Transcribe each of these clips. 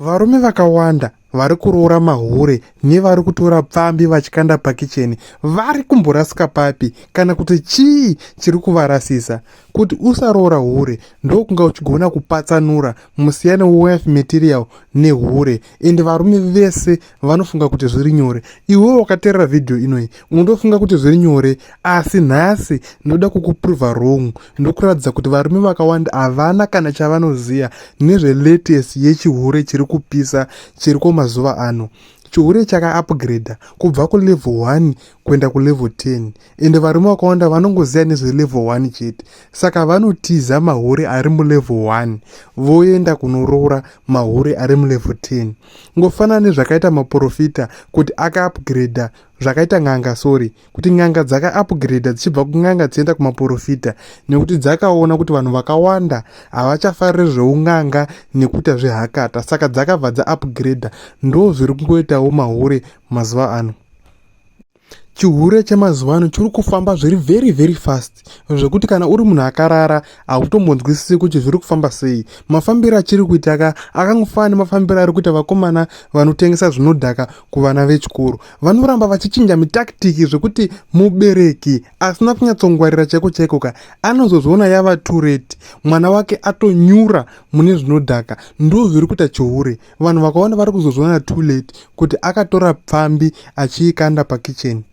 Varume vakawanda vari kuroora mahure nevari kutora pfambi vachikanda pakicheni vari kumborasika papi kana kuti chii chiri kuvarasisa? Kuti usaroora hure ndokunga uchigona kupatsanura musiyano wewife material nehure ende varume vese vanofunga kuti zviri nyore. Iwewe wakaterera vhidhiyo inoyi unotofunga kuti zviri nyore asi nhasi ndoda kukuprova wrong ndokuratidza kuti varume vakawanda havana kana chavanoziva nezvelatest yechihure chiri kupisa chiriko mazuva ano. Chihure chakaupgrader kubva kulevel 1 kuenda kulevel 10 ende varume vakawanda vanongoziva nezvelevel 1 chete saka vanotiza mahure ari mulevel 1 voenda kunoroora mahure ari mulevel 10 ngofanana nezvakaita maprofita kuti akaupgrader zvakaita n'anga sorry kuti n'anga dzakaupgrader dzichibva kun'anga dzichienda kumaprofita nekuti dzakaona kuti vanhu vakawanda havachafariri zveun'anga nekuita zvehakata saka dzakabva dzaupgrader ndo zviri kungoitawo mahure mazuva ano. Chihure chemazuva ano chiri kufamba zviri very very fast zvekuti kana uri munhu akarara hautombonzwisisi kuti zviri kufamba sei. Mafambiro achiri kuita ka akangofanana nemafambiro ari kuita vakomana vanotengesa zvinodhaka kuvana vechikoro. Vanoramba vachichinja mitakitiki zvekuti mubereki asina kunyatsongwarira chaiko chaiko ka anozozviona yava too late mwana wake atonyura mune zvinodhaka. Ndozviri kuita chihure. Vanhu vakawanda vari kuzozviona too late kuti akatora pfambi achiikanda pakicheni.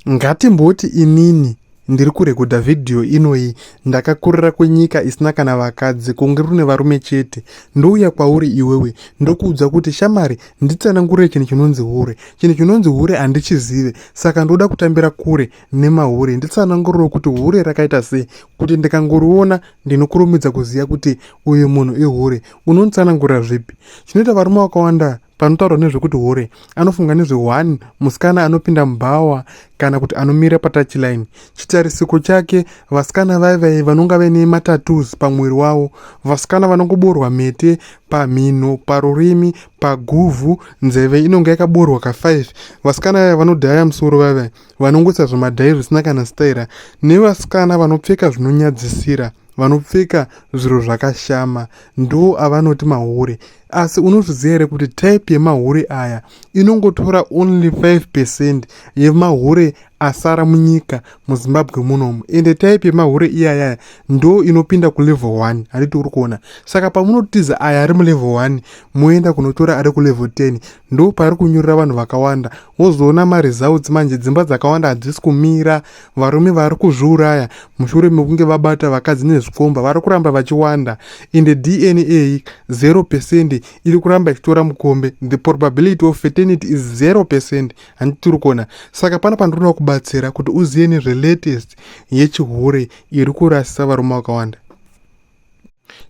Ngatimboti inini ndiri kurekodha vhidhiyo inoyi ndakakurira kunyika isina kana vakadzi kunge rune varume chete ndouya kwauri iwewe ndokuudza kuti shamari nditsanangurire chinhu chinonzi hure chinhu chinonzi hure handichizive saka ndoda kutambira kure nemahure nditsanangurirewo kuti hure rakaita sei kuti ndikangoriona ndinokurumidza kuziva kuti uyu munhu ihure unonditsanangurira zvipi chinoita varume vakawanda panotaurwa nezvekuti hure anofunga nezve one musikana anopinda mubhawa kana kuti anomira patouchline chitarisiko chake vasikana vaivai vanonga vaine matatoos pamuviri wavo vasikana vanongoborwa mhete pamhino parurimi paguvhu nzeve inonga yakaborwa ka5 vasikana vaya vanodhaya musoro vaivai vanongoisa zvimadhai zvisina kana staira nevasikana vanopfeka zvinonyadzisira vanopfeka zviro zvakashama ndo avanoti mahure asi unozviziva here kuti type yemahure aya inongotora only 5 percent yemahure asara munyika muzimbabwe munomu ende type yemahure iyayaya ndo inopinda kulevel 1 handiti uri kuona saka pamunotiza aya ari mulevel 1 moenda kunotora ari kulevel 10 ndo pari kunyurira vanhu vakawanda wozoona maresults manje dzimba dzakawanda hadzisi kumira varume vari kuzviuraya mushure mekunge vabata vakadzi nezvikomba vari kuramba vachiwanda ende dna 0 percent iri kuramba ichitora mukombe the probability of fertility is 0 percent handiti tiri kuona saka pana pandinoda kubatsira kuti uzive nezvelatest yechihure iri kurasisa varume vakawanda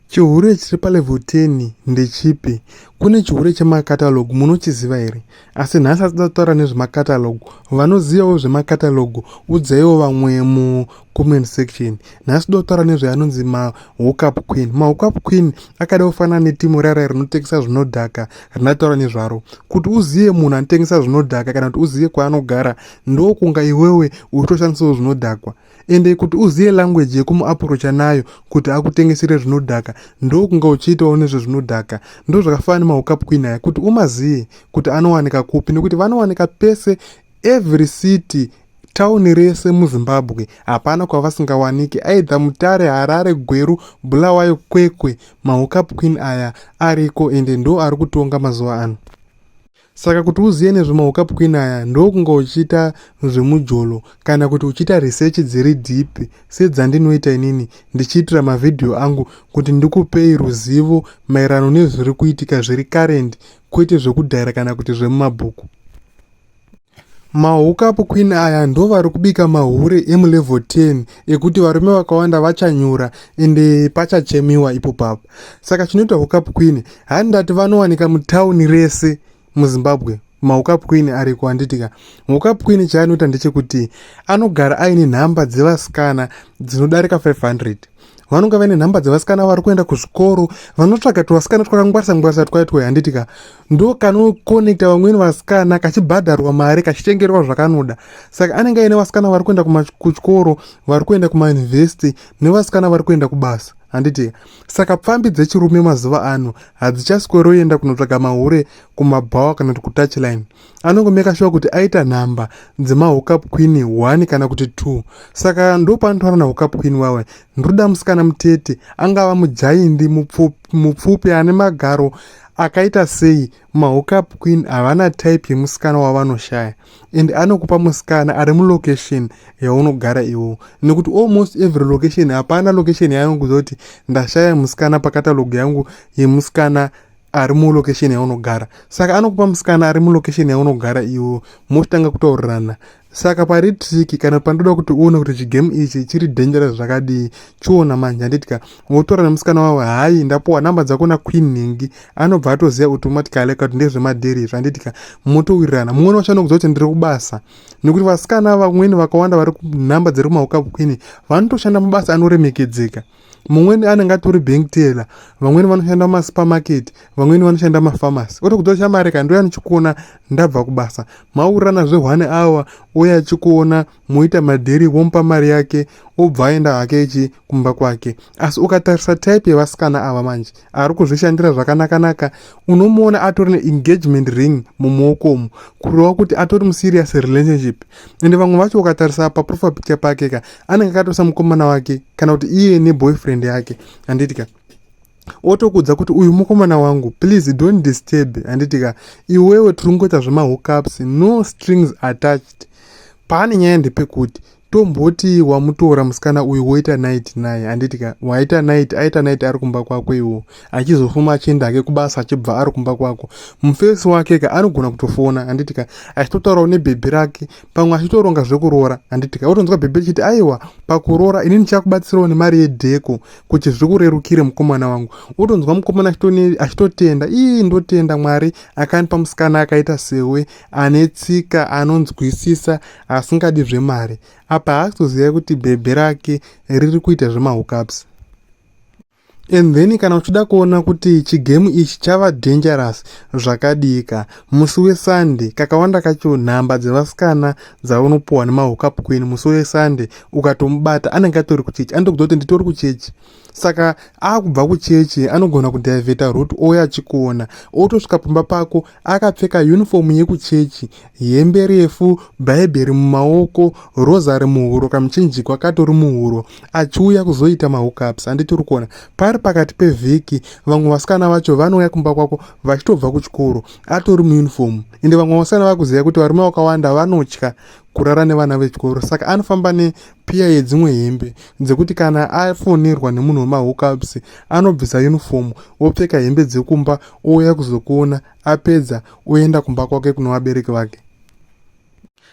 Chihure chiri palevel 10 ndechipi? Kune chihure chemacatalog munochiziva here? Asi nhasi asida kutaura nezvemacatalog. Vanozivawo zvemacatalog udzaiwo vamwe mucomment section. Nhasi toda kutaura nezveanonzi mahookup queen. Mahookup queen akada kufanana netimu rara rinotengesa zvinodhaka rindataura nezvaro. Kuti uzive munhu anotengesa zvinodhaka kana kuti uzive kwaanogara ndokunga iwewe uchitoshandisawo zvinodhakwa. Ende kuti uziye language yekumuaprocha nayo kuti akutengesere zvinodhaka ndokunga uchiitawo nezvezvinodhaka. Ndozvakafanana nemahookup queen aya kuti umaziye kuti anowanika kupi nekuti vanowanika pese every city tauni rese muzimbabwe hapana kwavasingawaniki either mutare harare gweru bulawayo kwekwe mahookup queen aya ariko ende ndo ari kutonga mazuva ano Saka kuti uzive nezvemahookup queen aya ndokunga uchiita zvemujolo kana kuti uchiita research dziri deep sedzandinoita inini ndichiitira mavhidhiyo angu kuti ndikupei ruzivo maererano nezviri kuitika zviri current kwete zvekudhaira kana kuti zvemumabhuku. Mahookup queen aya ndovari kubika mahure emulevel 10 ekuti varume vakawanda vachanyura ende pachachemiwa ipo papo. Saka chinoita hookup queen handati vanowanika mutauni rese muZimbabwe mahookup queen ariko handitika. Hookup queen chaanoita ndechekuti anogara aine nhamba dzevasikana dzinodarika 500 vanonga vaine nhamba dzevasikana vari kuenda kuzvikoro vanotsvaga tuvasikana twakangwarisa ngwarisa twaitwa handitika ndo kanokonekta vamweni vasikana kachibhadharwa mari kachitengerwa zvakanoda saka anenge aine vasikana vari kuenda kuchikoro vari kuenda kumayunivhesiti nevasikana vari kuenda kubasa. Handiti? Saka pfambi dzechirume mazuva ano hadzichasweroenda kunotsvaga mahure kumabhawa kana kuti kutouchline. Anongomeka sure kuti aita nhamba dzemahookup queen 1 kana kuti 2. Saka ndopanotaura nahookup queen wawe, "Ndinoda musikana mutete, angava mujaindi, mupfupi, ane magaro akaita sei." Mahookup queen havana type yemusikana wavanoshaya, and anokupa musikana ari mulocation yaunogara iwo, nekuti almost every location, hapana location yaanokuudza kuti ndashaya musikana pacatalog yangu yemusikana ari mulocation yaunogara. Saka anokupa musikana ari mulocation yaunogara iwo, motanga kutaurirana. Saka pari tricky kana pandoda kuti uone kuti chigame ichi chiri dangerous zvakadii, chiona manje, handitika? Wotora nemusikana wavo, "Hai, ndapuwa namba dzako naqueen ningi." Anobva atoziva automatically kuti ndezvemadheri izvo, handitika? Motowirirana. Mumwe wacho anokuudza kuti ndiri kubasa, nekuti vasikana vamweni vakawanda vari kunhamba dziri kumahookup queen vanotoshanda mabasa anoremekedzeka. Mumweni anenge atori bank teller, vamweni vanoshanda mumasupermarket, vamweni vanoshanda mumapharmacy. Otokudza, "Shamwari ka, ndouya ndichikuona ndabva kubasa." Maurirana zve1 hour, uye achikuona, moita madhiri, womupa mari yake, obva aenda hake ichi kumba kwake. Asi ukatarisa type yevasikana ava manje, ari kuzvishandira zvakanaka-naka, unomuona atori neengagement ring mumuoko umu, kureva kuti atori muserious relationship. Ende vamwe vacho ukatarisa paprofile picture pake ka, anenge akatoisa mukomana wake kana kuti iye neboyfriend yake, handitika? Otokudza kuti, "Uyu mukomana wangu, please don't disturb," handitika? "Iwewe tiri kungoita zvemahookups, no strings attached." Paane nyaya ndepekuti tomboti wamutora musikana uyu, woita night naye, handitika? Waita night, aita night ari kumba kwako iwo, achizofuma achienda hake kubasa, achibva ari kumba kwako. Mufesi wake ka anogona kutofona, handitika? Achitotaurawo nebhebhi rake, pamwe achitoronga zvekuroora, handitika? Otonzwa bhebhi richiti, "Aiwa, pakuroora ini ndichakubatsirawo nemari yedheko kuti zvikurerukire, mukomana wangu." Otonzwa mukomana achitotenda, "Ii, ndotenda Mwari akanipa musikana akaita sewe, ane tsika, anonzwisisa, asingadi zvemari." Apa haasi kuti bhebhe rake riri kuita zvemahookups. And then kana uchida kuona kuti chigame ichi chava dangerous zvakadika, musi weSunday kakawanda kacho nhamba dzevasikana dzaunopuhwa nemahookup queen musi weSunday, ukatomubata anenge atori kuchechi. Anotokuudza kuti nditori kuchechi. Saka akubva kuchechi anogona kudhaivheta route, ouya achikuona, otosvika pamba pako akapfeka uniform yekuchechi, hembe refu, bhaibheri mumaoko, rosary muhuro, kamuchinjikwa katori muhuro, achiuya kuzoita mahookups. Handiti uri kuona pari pakati pevhiki, vamwe vasikana vacho vanouya kumba kwako vachitobva kuchikoro atori muuniform. Ende vamwe vasikana vakuziva kuti varume vakawanda vanotya kurara nevana vechikoro, saka anofamba nepiya yedzimwe hembe dzekuti kana afonerwa nemunhu wemahookups anobvisa uniform, opfeka hembe dzekumba, ouya kuzokuona, apedza oenda kumba kwake kune vabereki vake.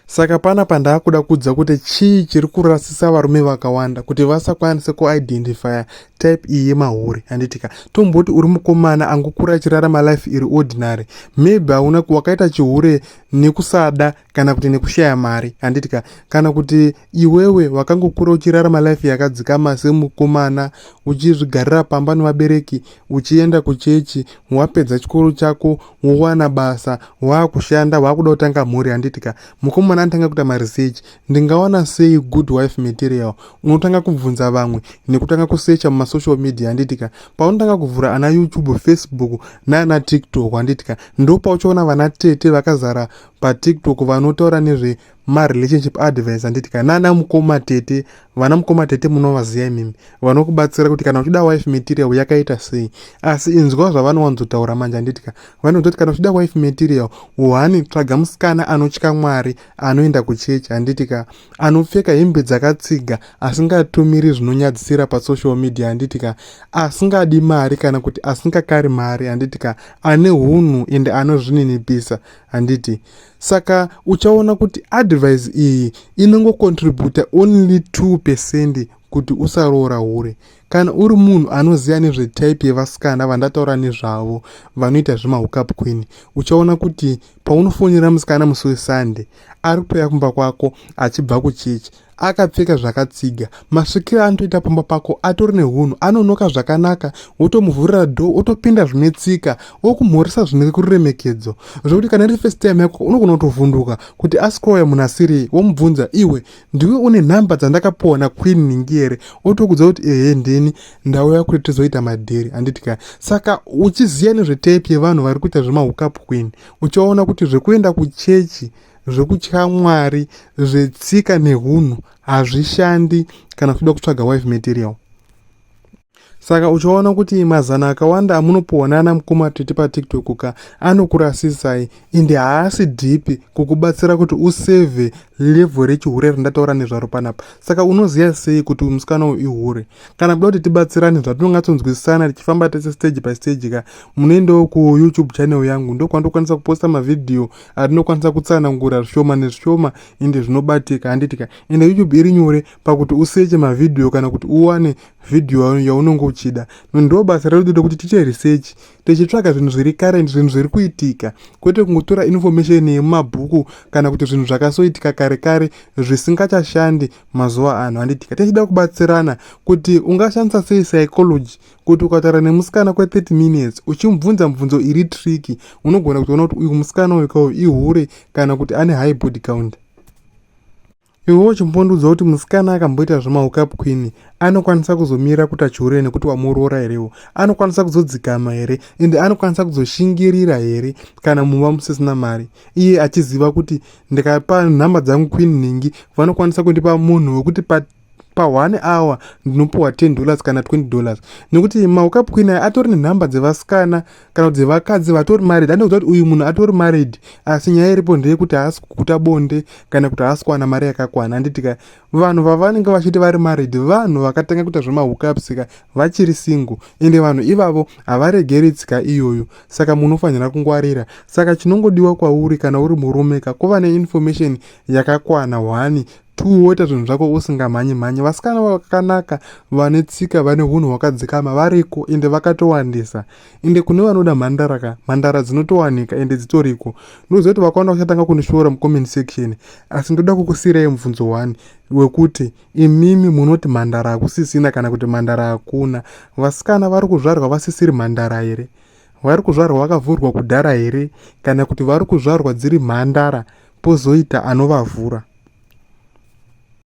Saka panapa ndaakuda kuudza kuti chii chiri kurasisa varume vakawanda kuti vasakwanise kuidentifya type iyi yemahure, handitika? Tomboti uri mukomana angokura achirarama life iri ordinary, maybe hauna wakaita chihure nekusada kana kuti nekushaya mari, handitika? Kana kuti iwewe wakangokura uchirarama life yakadzikama semukomana, uchizvigarira pamba nevabereki, uchienda kuchechi, wapedza chikoro chako, wowana basa, waakushanda, waakuda kutanga mhuri, handitika? Mukomana anotanga kuita maresearch, "Ndingawana sei good wife material?" Unotanga kubvunza vamwe nekutanga kusecha mumasocial media, handitika? Paunotanga kuvhura ana YouTube, Facebook naana TikTok, handitika, ndopauchaona vana tete vakazara paTikTok vanotaura nezvemarelationship advice, handitika? Nana mukoma tete, vana mukoma tete munovaziva imimi, vanokubatsira kuti kana uchida wife material yakaita sei. Asi inzwa zvavanowanzotaura manje, handitika? Vanototi kana uchida wife material, one, tsvaga musikana anotya Mwari, anoenda kuchechi, handitika? Anopfeka hembe dzakatsiga, asingatumiri zvinonyadzisira pasocial media, handitika? Asingadi mari kana kuti asingakari mari, handitika? Ane hunhu ende anozvininipisa, handiti? Saka uchaona kuti advice iyi inongocontributa only 2% kuti usaroora hure. Kana uri munhu anoziva nezvetype yevasikana vandataura nezvavo vanoita zvemahookup queen, uchaona kuti paunofonera musikana musi weSunday, ari kutouya kumba kwako achibva kuchechi. Akapfeka zvakatsiga. Masvikiro anotoita pamba pako atori nehunhu, anonoka zvakanaka, wotomuvhurira door otopinda zvine tsika, okumhoresa zvine ruremekedzo. Zvekuti kana iri first time yako unogona kutovhunduka kuti asikoya munhu asiri, womubvunza iwe ndiwe une nhamba dzandakapuwa naQueen Ningi here? Otokudza kuti ehe ndini, ndauya kuti tizoita madhiri, handiti ka? Saka uchiziva nezvetype yevanhu vari kuita zvemahookup queen, uchaona kuti zvekuenda kuchechi zvekutya Mwari, zvetsika nehunhu hazvishandi kana uchida kutsvaga wife material. Saka uchaona kuti mazana akawanda amunopuhwa nana mukoma tete paTikTok ka anokurasisai ende haasi deep kukubatsira kuti usevhe level rechihure randataura nezvaro panapa. Saka unoziva sei kuti musikana uyu ihure? Kana kuda kuti tibatsirane zvatinongatsonzwisisana tichifamba tese stage by stage ka, munoendawo kuYouTube channel yangu ndokwandokwanisa kuposta mavhidhiyo atinokwanisa kutsanangura zvishoma nezvishoma ende zvinobatika, handiti ka? Ende YouTube iri nyore pakuti useche mavhidhiyo kana kuti uwane vhidhiyo yaunenge uchida. Ndo basa redu rekuti tiite research tichitsvaga zvinhu zviri current, zvinhu zviri kuitika, kwete kungotora information yemumabhuku kana kuti zvinhu zvakasoitika kare kare zvisingachashandi mazuva ano, handiti ka? Tichida kubatsirana kuti ungashandisa sei psychology kuti ukataura nemusikana kwe30 minutes uchimubvunza mubvunzo iri tricky, unogona kutoona kuti uyu musikana uyu kauyu ihure kana kuti ane high body count. Iwewo uchimbondiudza kuti musikana akamboita zvemahookup queen anokwanisa kuzomira kuti achihure nekuti wamuroora herewo? Anokwanisa kuzodzikama here? Ende anokwanisa kuzoshingirira here kana mumba musisina mari, iye achiziva kuti ndikapa nhamba dzangu Queen Ningi vanokwanisa kundipa munhu wekuti pa 1 hour ndinopuwa $10 kana $20? Nekuti mahookup queen aya atori nenhamba dzevasikana kana kuti dzevakadzi vatori married. Anokuziva kuti uyu munhu atori married, asi nyaya iripo ndeyekuti haasi kuguta bonde kana kuti haasi kuwana mari yakakwana, handiti ka? Vanhu vavanenge vachiti vari married vanhu vakatanga kuita zvemahookups ka vachiri single, ende vanhu ivavo havaregeri tsika iyoyo. Saka munofanira kungwarira. Saka chinongodiwa kwauri kana uri murume ka, kuva neinformation yakakwana one two, woita zvinhu zvako usingamhanyi mhanyi. Vasikana vakanaka, vane tsika, vane unhu hwakadzikama variko ende vakatowandisa. Ende kune vanoda mhandara ka, mhandara dzinotowanika ende dzitoriko. Ndinoziva kuti vakawanda vachatanga kundishora mucomment section, asi ndoda kukusiyirai mubvunzo one wekuti imimi munoti mhandara hakusisina kana kuti mhandara hakuna. Vasikana vari kuzvarwa vasisiri mhandara here? Vari kuzvarwa vakavhurwa kudhara here, kana kuti vari kuzvarwa dziri mhandara pozoita anovavhura?